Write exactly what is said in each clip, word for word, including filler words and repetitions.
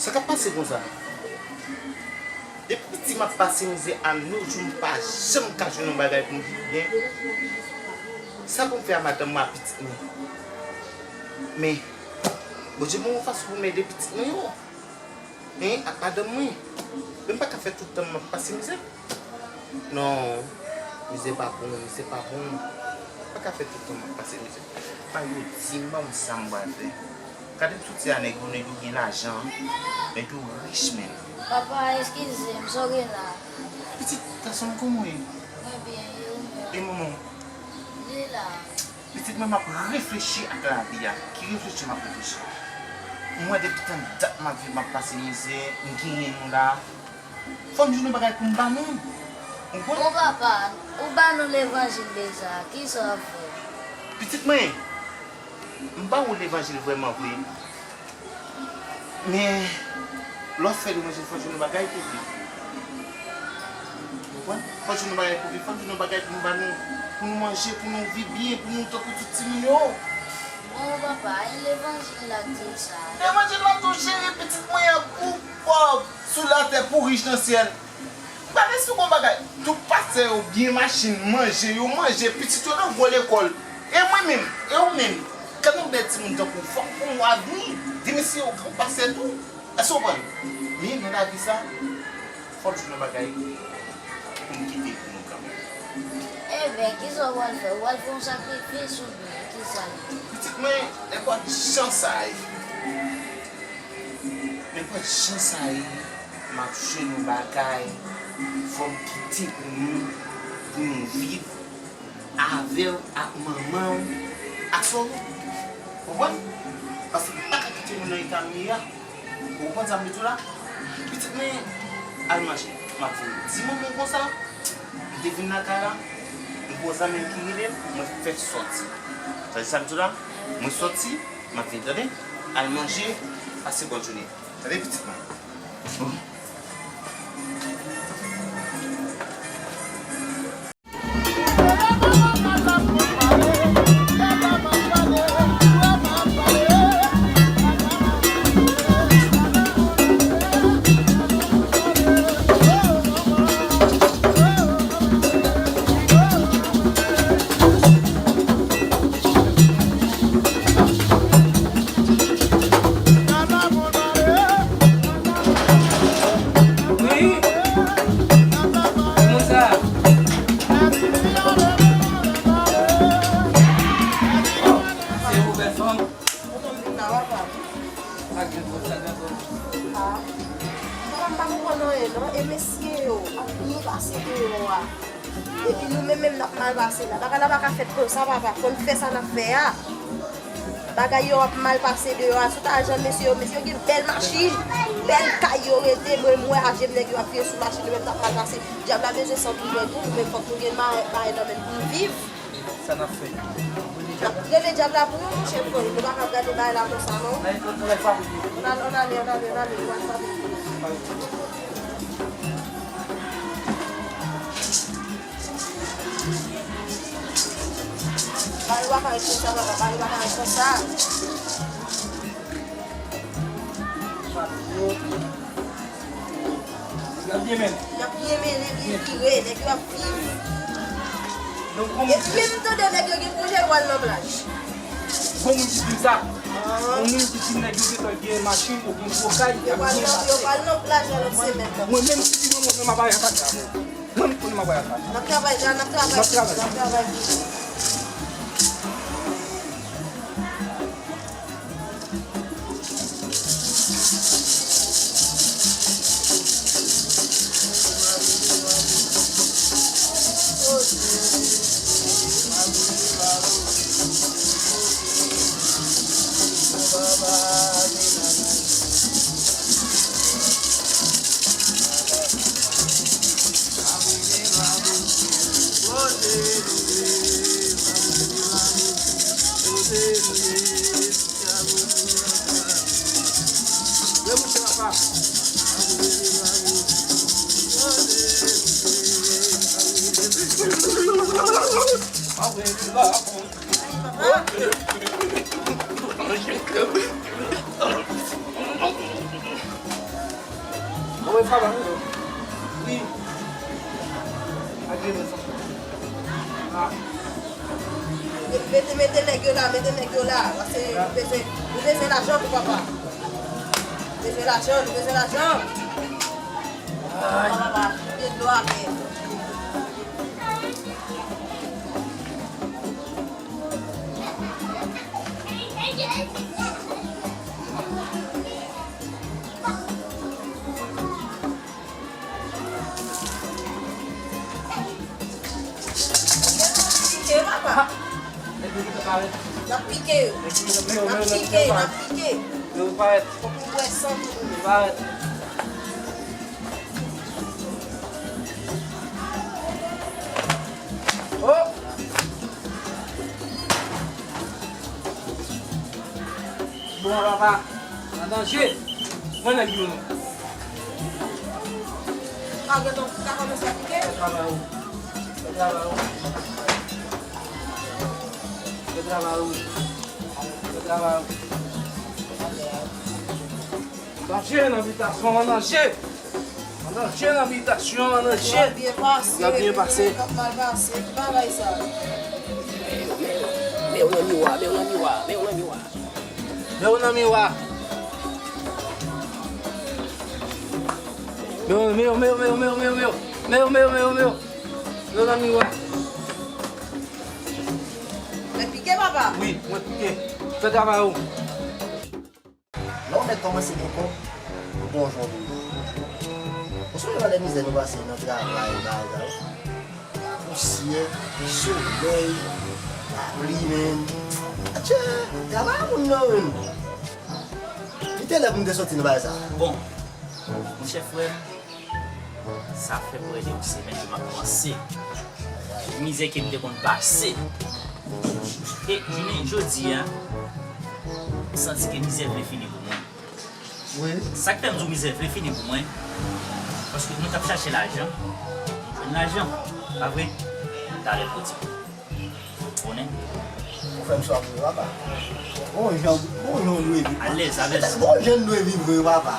Sa k ap pase konsa? Depi piti m ap pase mizè, a nos jours m pa janm ka jwenn yon bagay pou m viv byen. Sa pou m fè a madanm mwen, a pitit mwen? Men, Bondye ban m yon fason pou m ede pitit mwen yo. Hein, ak madanm mwen. Men m pa ka fè tout tan m ap pase mizè. Non, mizè pa bon, mizè pa bon. M pa ka fè tout tan m ap pase mizè. Pa yo di m, ban m sa m pral fè. Gade m soti a nèg yo, nèg yo gen lajan, nèg yo rich menm. Papa, eskize m, sa w gen la? Pitit gason m, kòman w ye? Mwen byen, e ou menm? E manman w? Li la. Pitit mwen, m ap reflechi ak lavi a. Ki reflechi m ap reflechi? M wè depi tan dat m ap viv, m ap pase mizè, m genyen nou la. Fò m jwenn yon bagay pou m ba nou. Ou konprann? Bon papa, ou ba nou levanjil deja, kisa w ap fè? Pitit mwen, m ba ou levanjil vrèman vre. Men, lè w fè levanjil, fò w jwenn yon bagay pou viv. Ou konprann? Fò w jwenn yon bagay pou viv, fò w jwenn yon bagay pou nou ba nou, pou nou manje, pou nou viv byen, pou nou tankou tout timoun yo. Bon, papa, e levanjil la k di w sa? Levanjil la di w, cheri, pitit mwen, pou pòv sou latè, pou rich nan syèl. Gade si w gon bagay. Tout pastè yo byen, machin, manje, yo manje, pitit yo nan gwo lekòl. E mwen menm, e ou menm? Gade yon bèl timoun tankou w, fòk pou yon avni. Di mesye yo gran pastè tou. Èske w konprann? Men nan lavi sa, fòk jwenn yon bagay pou m kite pou nou kanmenm. Ebyen, kisa w pral fè? Ou pral fè yon sakrifis oubyen kisa l ye? Pitit mwen, nenpòt jan sa ye. Nenpòt jan sa ye, m ap jwenn yon bagay, fò m kite pou nou, pou nou viv avè w, ak manman w, ak sè w. Konprann? Paske m pa ka kite nou nan eta nou ye a. Ou konprann sa m di w la? Pitit mwen, al manje. M ap vin di manman w konsa, m te vin lakay la, m gon zanmi m ki rele m, mwen fè sòti. Tande sa m di w la? Mwen sòti, m ap vin, tande? Al manje, pase bòn jounen. Tande pitit mwen. Wi. Moun sa. Oh, se ou bèl fanm. Ak de gwo sa, de gwo. Ah. Papa, m pa konprann anyen non. E mesye yo ap byen pase deyò a. Epi nou menm menm n ap mal pase la. Bagay la pa ka fèt konsa, papa. Fò n fè sa n ap fè a. Bagay yo ap mal pase deyò a. Sou ta jan mesye yo, mesye yo gen bèl machin, bèl kay yo rete. Mwen, m wè aje nèg yo ap vire sou machin, nou menm n ap mal pase. Dyab la bezwen san tou jwenn nou, nou menm fòk nou gen bagay nan men n pou n viv. Sa n ap fè? N ap rele dyab la pou nou, monchè, fò nou pa ka gade bagay la konsa non. Ann ale, ann ale, ann ale, ann ale, ann ale. Bagay yo pa ka ret konsa, papa, bagay yo pa ka ret konsa. Y ap byen mennen. Y ap byen mennen, byen vire, nèg yo ap viv. Epi menm m tande nèg yo gen pwojè yo al nan plaj. Gon moun ki di m sa. Gon moun ki di m nèg yo gentan gen machin, yo gen gwo kay, y ap byen pase. Yo pral nan plaj nan lòt semèn nan. Mwen menm, si mwen, mwen, mwen, m ap ale ak sa. Mwen, m konnen m ap ale ak sa. N ap travay la, n ap travay. N ap travay. N ap travay. Wi. Ak de mil san. Ah. Mete, mete nèg yo la, mete nèg yo la. Paske nou bezwen, nou bezwen lajan tou, papa. Nou bezwen lajan, nou bezwen lajan. Ay. Papa, papa, konbyen dlo a fè? Pike, papa. N ap pike yo. N ap pike yo, n ap pike. Fòk nou bwè san tou. Oh! Bon, papa, an danje. Mwen nèg yo. Ka gentan, ka kòmanse aplike. Fè travay ou. Fè travay ou. Fè travay ou. Fè travay ou. Danje nan bitasyon, an danje. An danje nan bitasyon, an danje. L ap byen pase, l ap byen pase. L ap mal pase. Ki bagay sa? Men w nan miwa, men w nan miwa, men w nan miwa. Men w nan miwa. Men w, men w, men w. Men w, men w, men w, men w. Men w, men w, men w, men w. Men w nan miwa. Mwen pike, papa. Wi, mwen pike. Fè travay ou. Lè w mèt kòmanse gen kòb, ou gon jan de. Ou sonje lè mizè nou pase nan travay, bagay sa yo? Pousyè, solèy, lapli, menm. Atchè, travay a moun nan, menm. Li te lè pou m te soti nan bagay sa. Bon, monchè frè m, sa fè prè de yon semèn ke m ap panse mizè ke m te konn pase. E jounen jodi a, m santi ke mizè vle fini pou mwen. Wi. Sa k fè m di w mizè vle fini pou mwen, paske mwen t ap chache lajan, m jwenn lajan, pa vre? Talè pwodui. Konnen. Ou fè m swa pou papa. Bon jan, bon jan w dwe viv. Alèz avè l. Bon jan w dwe viv vre, papa.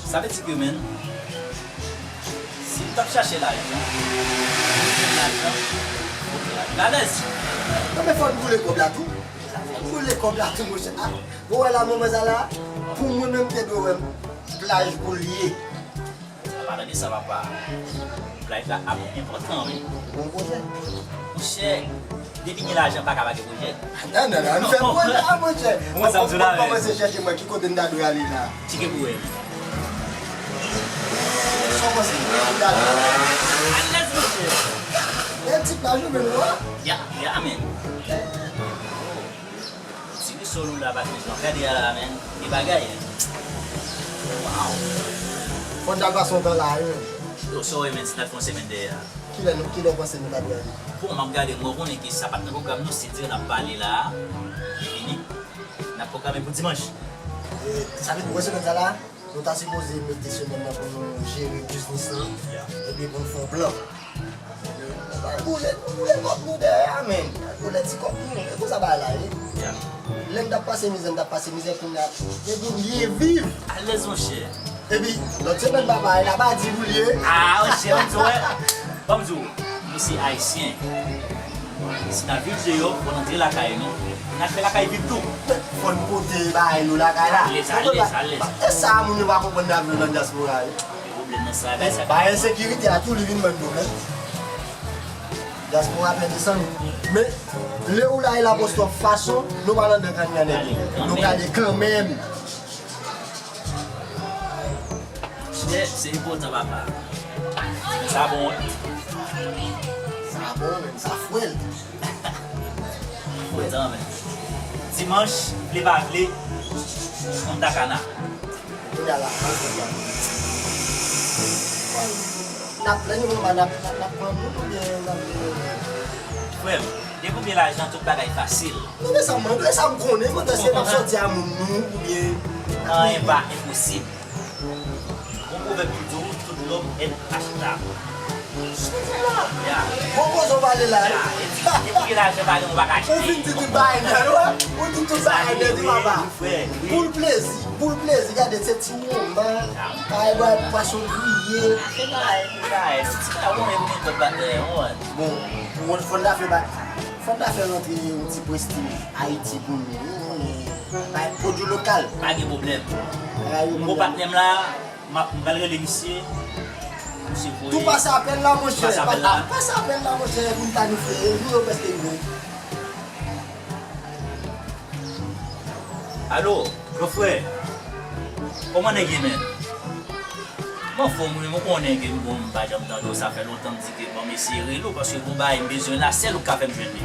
Sa vle di ke, menn, si m t ap chache lajan, m jwenn lajan, ok, lajan alèz. Non, men fò n boule kòb la tou. Fò n boule kòb la tou, monchè. Ah, ou wè la, moman sa la, pou mwen menm, te dwe wè plaj pou l ye. An palan de sa, papa, plaj la ap enpòtan, wi. Bon pwojè. Monchè, depi gen lajan, pa ka pa gen pwojè. Non, non, non, ann fè pwojè a, monchè. Ou konn sa m di w la, wi. Kòmanse chèche mwen ki kote n ta dwe ale la. Tcheke pou wè. Sa w panse? Alèz, monchè. E ti plaj ou menm, non? Ya, ya, men. Ti risol ou la, pa bezwen. Gade a la, men. Ki bagay, hein? Wow. Fò n t al pase yon tan la, wi, men. Yo, sa w renmen, si n al fè yon semèn dèyè a. Kilè nou, kilè w panse nou ta dwe ale? Bon, m ap gade, mwen konnen ke sa pa t nan pwogram nou, se di n ap pale la a. Li fini. N ap pwograme pou dimanch. E, sa vle di, wè semèn sa la, nou ta sipoze mete semèn nan pou nou jere biznis lan. Ya. Epi pou n fè yon plan. Nou pa boule, nou boule kòb nou dèyè a, menn. Boule ti kòb nou. E konsa bagay la ye. Ya. Lè n t ap pase mizè, n t ap pase mizè, kounye a, e pou n byen viv. Alèz, monchè. Epi, lòt semèn, papa, e la pa di pou l ye. Ah, monchè, ban m di w, wè. Ban m di w, nou se Ayisyen. Si n ap viv deyò, fò n antre lakay nou. N ap fè lakay viv tou. Fò n pote bagay nou lakay la. Alèz, alèz, alèz. E sa moun yo pa konprann nan viv nan dyaspora yo. Pwoblèm nan sa, bagay sa. Bagay ensekirite a tou, li vin ban n pwoblèm. Dyaspora pèdi san nou. Men, lè ou la e lapostwòf fason, nou pa nan dan kannyè nèg yo. Nou prale kanmenm. Chè, se enpòtan, papa. Sa bon, wi. Sa bon, men sa fwèl. Enpòtan, men. Dimanch, vle pa vle, nou ta kana. Kounye a la, n ap plenn yo, n ap, n ap, n ap pran moun oubyen n ap, frè m, depi w gen lajan, tout bagay fasil. Non, men sa m, men sa m konnen, mwen, èske n ap sòti a moun nou, oubyen anyen pa enposib. Gon pwovèb ki di w, tout lòm èd achtab. Bon koze w pale la wi. Depi gen lajan pa gen, ou pa ka achte. Ou fin di tout bagay nèt wi. Ou di tout bagay nèt wi papa. Pou l plezi, pou l plezi, gade se ti moman. Ay bwè pwason griye. Bon, fòn ta fè ba, fòn ta fè rantre yon ti prestil Ayiti pou nou. Bay pwodui lokal. Pa gen pwoblèm. Mwen gon patnè m la, m ap, m pral rele misye. Misye voye. Tou pase apèl la, monchè. Pase apèl la. Pase apèl la, monchè, pou n planifye. Jou yo prèske rive. Alo, gran frè. Kòman nèg ye, menn? M anfòm wi, men ou konnen ke m bon, m pa janm tande w, sa fè lontan m di ke ban m eseye rele w, paske gon bagay m bezwen la, sèl ou k ka fè m jwenn li.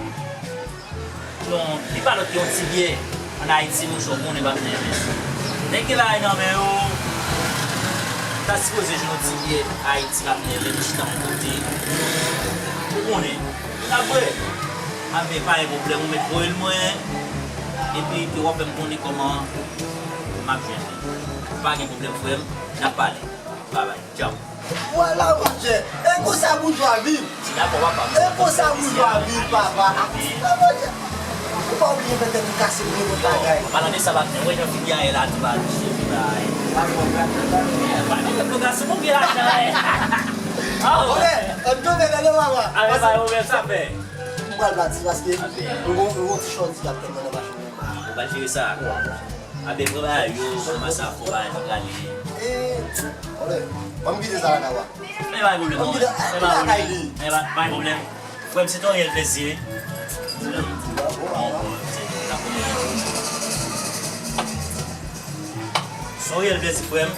Non, li pa lòt ke yon ti byè ann Ayiti, monchè, ou konnen patnè, men nèg gen bagay nan men yo, ta sipoze jwenn yon ti byè Ayiti, patnè, men li chita yon kote. Ou konnen, n ap wè. Anben, pa gen pwoblèm, ou mèt voye l mwen, epi ke w ap fè m konnen kòman m ap jwenn li. Pa gen pwoblèm, frè m, n ap pale. Babay, tchaw. Vwala, monchè. E konsa boujwa viv. Ti dakò, papa. E konsa boujwa viv, papa. Monchè. Ou pa oblije fè tèt ou kase pou nenpòt bagay. Palan de sa, patnè, ou wè jan figi a ye la, tou pa jwe bagay. Pa gen pwoblèm. Pa gen pwoblèm, gason, bon, gen lajan, eh. Ah, ok, ann tonbe nan papa. Avè pa yo menm sa fè. M pral pati paske m gon, m gon ti chòti k ap tann mwen nan machin nan. Ou pral jere sa? Wi, monchè. Abe, pran bagay yo, kòman sa fò bagay nou prale. Eh, ole, ban m kite sa lakay ou a. Men pa gen pwoblèm, non. Ban m kite lakay li. Men pa, pa gen pwoblèm. Frè m, se te yon reyèl plezi, wi. Se yon reyèl plezi, frè m.